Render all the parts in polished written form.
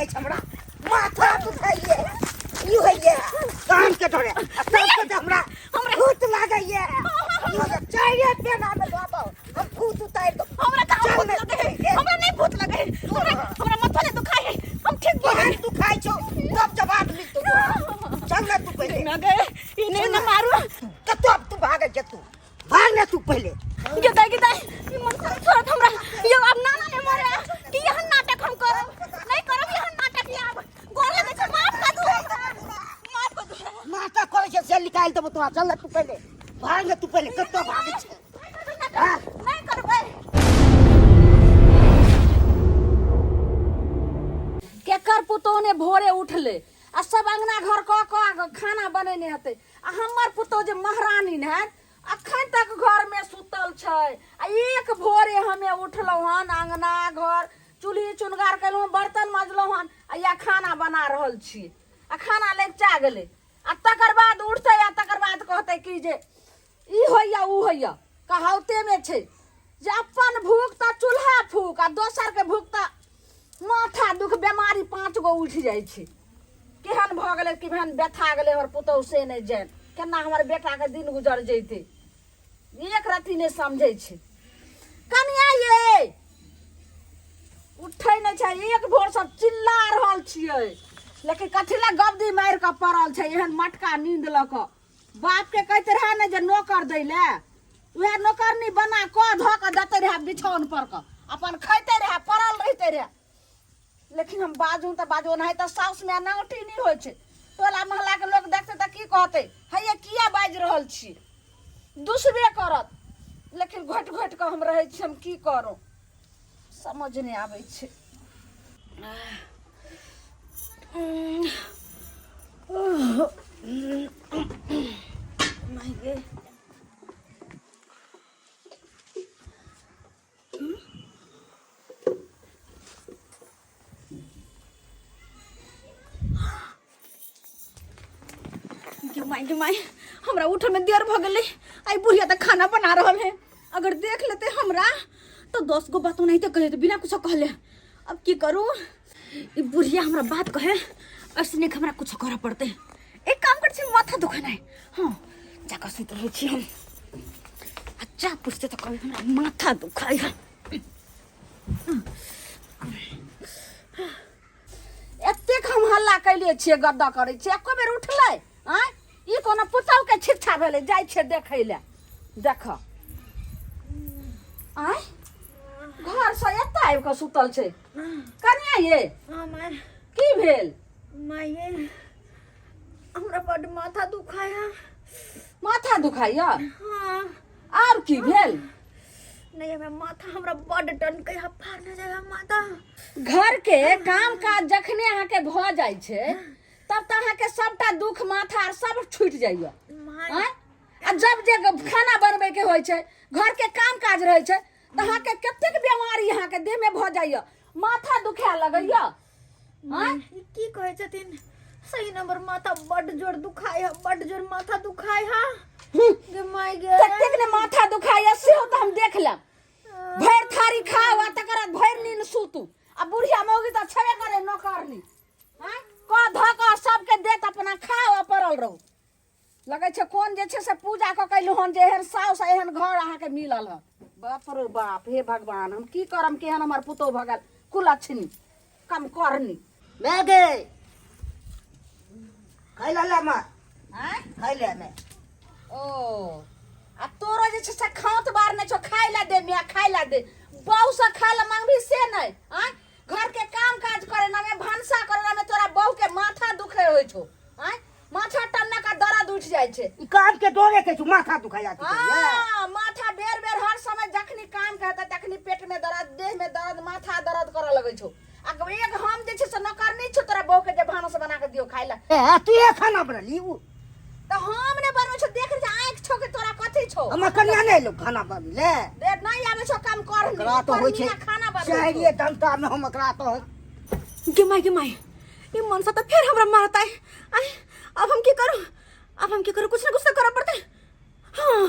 दुखाइ छै हमरा माथा दुखाइए ई होइए कान के डरे आ सबके तऽ हमरा भूत लागैए ई होइए चारिए पेना में दऽ दो हम भूत उतारि दो हमरा कहाँ चल भूत ने लगे है हमरा नहीं भूत लगे है हमरा हमरा माथा नहीं दुखाई है हम ठीक बोल केहन दुखाइ छौ तब जवाब मिलतौ तोरा चल ने तू पहिले ना गए इन्हें ना मारू कतौ अब तू भागै छै तू भाग ने तू पहिले गे दाई गे दाई ई मन खराब छोड़त हमरा यो अब नाना ने मरे कि यह नाटक हम करब नहीं करब यह नाटक ये अब गोर लगे छै माफ कर दू हमरा माफ कर दू नाटक करै छै से निकालि देबौ तोरा चल ने तू पहिले भाग ने तू पहिले कतौ भागै छै हाँ? नहीं करबै केकर पुतोह ने भोरे उठले आ सब अंगना घर कऽ कऽ खाना बनेने हेतै आ हमर पुतोह जे महारानी ने हैत अखन तक घर में सुतल छै आ एक भोरे हमे उठलहुँ हन अंगना घर चूल्ही चुनगार केलहुँ बर्तन मजलहुँ हन आ या खाना बना रहल छी आ खाना लगिचा गेलै आ तकर बाद उठतै आ तकर बाद कहतै कि जे ई होइया ऊ होइया कहावते में छै जे अपन भूख तऽ चूल्हा फूक आ दोसर के भूख तऽ माथा दुख बेमारी पाँच गो उठि जाइ छै केहन भऽ गेलै केहन व्यथा गेलै हमर पुतहु से नहि जानि केना हमर बेटाके दिन गुजर जैतै एक रत्ती नहि समझै छै कनिया ये उठै नहि छै एक भोर सब चिल्ला रहल छियै लेकिन कथी लए गबदी मारि कऽ पड़ल छै एहन मटका नींद लऽ कऽ बापके कहैत रहए ने जे नौकर दै लए उएह नौकरनी बना कऽ धऽ कऽ देते रहए बिछौन पर कऽ अपन खैते रहए पड़ल रहिते रहए लेकिन हम बाजू तऽ बाजू ओनाहि तऽ साउस माय नाटी नहि होइ छै टोला मोहल्लाके लोक देखतै तऽ की कहतै हैये किया बाजि रहल छी दुसबे करत लेकिन घोटि घोटि कऽ हम रहै छी हम की करू समझ नहि आबै छै माय गे गे माय गे माय हमरा उठे में देर भ गेलै आई बुढ़िया तऽ खाना बना रहल है अगर देख लेते हमरा तो 10 गो बात ओनाहिते कह देते बिना कुछो कहले अब की करू ई बुढ़िया हमरा बात कहे ऐसे हमरा कुछ करऽ पड़तै एक काम कर छी माथा दुखाना है हाँ जाकर सुति रहै छी हम अच्छा पूछते तो कभी हमरा माथा दुखाई है एतेक हम हल्ला कैले छियै गद्दा करै छियै एको बेर उठलै आँय ई कोनो पुतहुके शिक्षा भेलै जाइ छियै देखै लए देख आँय घरसँ एतऽ आबि कऽ सुतल छै कनिया ये हाँ माय की भेल माय ये हमरा बड्ड माथा दुखाय है माथा दुखाइया हाँ आर की भेल नहीं हमरा माथा हमरा बड्ड टनकै है फाड़ न जाए माथा घर के काम काज जखने अहाँके भऽ जाइ छै तब तऽ अहाँके सबटा दुख माथा आर सब छूटि जाइया माय आँय? आ जब जे खाना बनबै के होइ छै घर के काम काज रहै छै तऽ अहाँके कतेक बीमारी अहाँके देह में भऽ जाइया माथा दुखाए लगैया आँय? ई की कहै छथिन सही नंबर माथा बड्ड जोर दुखाय है बड्ड जोर माथा दुखाय है गे माय गे कतेक ने माथा दुखाइया सेहो तऽ हम देख लेब भरि थारी खाउ आ तकर बाद भरि नींद सुतू आ बुढ़िया मौगी तऽ छेबे करे नौकरनी आँय? कऽ धऽ कऽ सबके देत अपना खाउ आ पड़ल रहू लगै छै कोन जे छै से पूजा कऽ के अयलहुँ हन जे एहन साउस आ एहन घर अहाँके मिलल हन बाप रो बाप हे भगवान हम की करम केहन हमर पुतोह भऽ गेल कुलक्षणी कम करनी मैं गे खाइ ले ले माँ आँय खाइ ले मैं ओ आ तोरो जे छै से खाँत बार नहि छौ खाय ला दे मिया खाय ला दे बहू से खाय ला मांगबी से नहि आँय घर के काम काज करे ना में भनसा करे ना में तोरा बहू के माथा दुखे होइ छौ आँय माथा टन्ना का दर्द उठ जाइ छै ई काम के डरे के छौ माथा दुखाइ जाती छै हाँ माथा बेर बेर हर समय जखनी काम कहता तखनी पेट में दर्द देह में दर्द माथा दर्द करऽ लगै छौ आ एक हम जे छै से नौकर नहि छौ तोरा बहू के जे भानस बना के दियौ खाय ला ए तू ये खाना बनली उ तऽ हम नहि बनबै छौ देख रे आँखि छौ कि तोरा कथी छौ हमर कन्या नहि एलो खाना बनले रे नहि आबै छौ काम कर एकरा तो होइ छै खाना बनबै छौ। शहरिये जनता में हम एकरा तो गे माय गे माय ई मनसा तऽ फेर हमरा मारतै आय अब हम की करू अब हम की करू कुछ ना कुछ तऽ करऽ पड़तै हाँ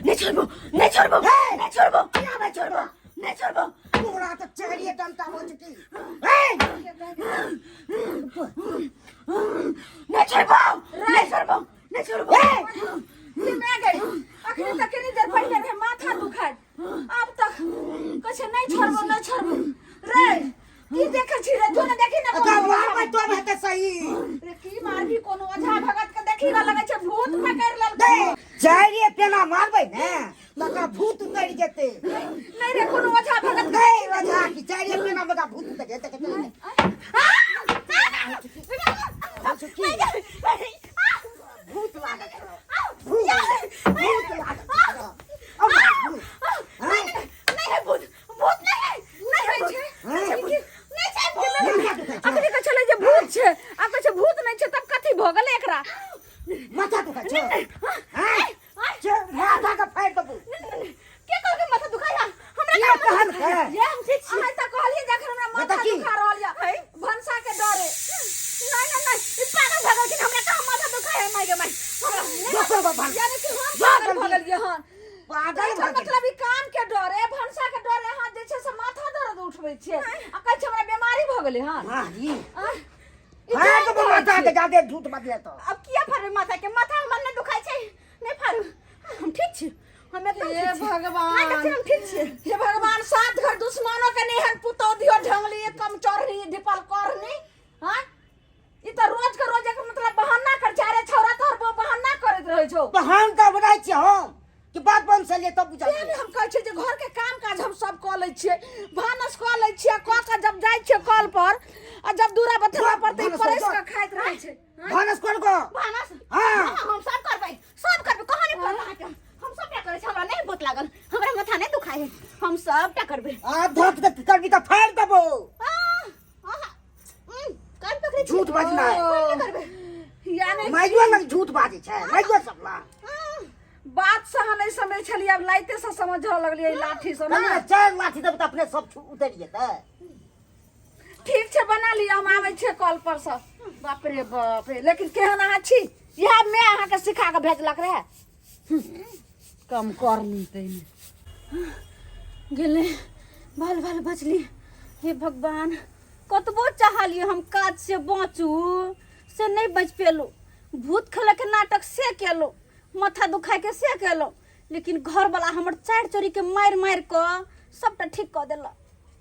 नहीं छोड़बो नहीं छोड़बो नहीं छोड़बो नहीं छोड़बो नहीं छोड़बो। तोरा तऽ चारिये डंटा हो चुकी। ए नहीं छोड़बो, नहीं छोड़बो, नहीं छोड़बो। ए मैं गई अखनी तक कनी देर पहिले रहे माथा दुखाइत, आब तक कहै छै नहीं छोड़बो, नहीं छोड़बो। रे की देखै छी रे? जो ने देखी ने ओकरा मारबै तब हेतै सही। रे की मारबी? कोनो ओझा भगत के देखी ना, लगै छै भूत पकड़ि लेलकै। दे चारिये पेना मारबै ने तकरा भूत उतरि जेतै। नहीं रे, कोनो ओझा भगत के नहीं ओझा की चारिये पेना में भूत उतरि जेतै। भूत लागल छौ, भूत भूत लागल छौ। अब भूत। नहीं नहीं है भूत, भूत नहीं है, नहीं है भूत, हाँ? नहीं छै भूत। माथा दुखाइ छौ? अखनी कहै छलै जे भूत छै, आब कहै छै भूत नहि छै, तब कथी भऽ गेलै एकरा? माथा दुखाइ छौ? हाँ? माथा के फाड़ि देबौ। के कहलकै माथा दुखाइ है हमरा? के कहलकै? ये हम ठीक छी। अहाँ तऽ कहलियै जखन हमरा माथा बता की? दुखा रहल यऽ भनसा के डरे। नहीं नहीं नहीं, ई पागल भऽ गेलखिन। हमरा कहाँ माथा दुखाइ है? माय गे माय, हमरा दोसर गो भन यानी कि हम जा पागल भऽ जल्दी। गेलियै हन? पागल एकर भऽ गेल। मतलब ई काम के डरे, भनसा के डरे अहाँ जे छै से माथा दर्द उठबै छियै आ कहै छै हमरा बीमारी भऽ गेलै हन। मारी आँय? ई फाड़ि जान देबौ कहै माथा के छियै। जादे झूठ बजले तऽ। अब किया फाड़बै माथा के? माथा हमर नहि दुखाइ छै, नहि फाड़ू, हम ठीक छी, हम एकदम हे ठीक छी। भगवान। नहि देखियौ, हम ठीक छी। हे भगवान, सात घर दुश्मनों के निहन पुतौ दियो ढंगली कम चढ़नी ढिपल करनी। हाँ, ई तऽ रोज के रोज एकर मतलब बहाना कर छै। अरे छौड़ा, तोहर बो बहाना करैत रहै छौ। बहान तऽ बनाइ छियै हम कि बात बन से लिए तब बुझा। तें ने हम कहै छियै जे घर के काम काज हम सब कऽ लै छियै, भानस कऽ लै छियै, कऽ कऽ जब जाइ छियै कल पर आ जब दूरा बथला पर तऽ ई भानस परसि कर। कऽ खाइत रहै छै। भानस कर गो। भानस? हाँ। हाँ, हम सब करबै, सब करबै। कहाँ नहि पड़त अहाँके, हम सबटा करै छी। हमरा नहि भूत लागल, हमरा माथा नहि दुखाइ है, हम सबटा करबै। आ धक धक करबी तऽ फाड़ि देबौ। आ, आहा, कान पकड़ै छी। झूठ बजनाइ। हम नहि करबै। यानी माइयो लग झूठ बाजै छै, माइयो सब लग। बात से अहाँ नहि समझै छलियै, आब लाइते से समझऽ लगलियै, लाठी से। ना 4 लाठी देबै तऽ अपने सब उतरि जेतै। ठीक छै, बना लिअ, हम आबै छियै कल पर से। बाप रे बाप रे, लेकिन केहन अहाँ छी? इएह मैं अहाँके सिखा कऽ भेजलक रहए। कम करनी तैमे गेलै, भल भल बचली। हे भगवान, कतबो चाहलियै हम काज से बाँचू, से नहि बचि पेलहुँ। भूत खेलैके नाटक से केलहुँ, माथा दुखाइके से केलहुँ, लेकिन घरवला हमर चारि चोरीके मारि मारि कऽ सभटा ठीक कऽ देलक।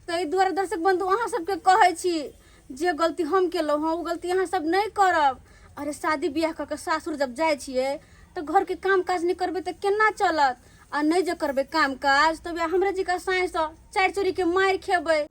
ताहि दुआरे दर्शक बंधु, अहाँ सबके कहै छी जे गलती हम केलहुँ हँ ओ गलती अहाँ सब नहि करब। अरे शादी बियाह कऽ के सासुर जब जाइ छियै तऽ घरके काम काज नहि करबै तऽ केना चलत? आ नहि जे करबै काम काज तऽ वएह हमरे जीका साँझसँ चारि चोरीके मारि खेबै।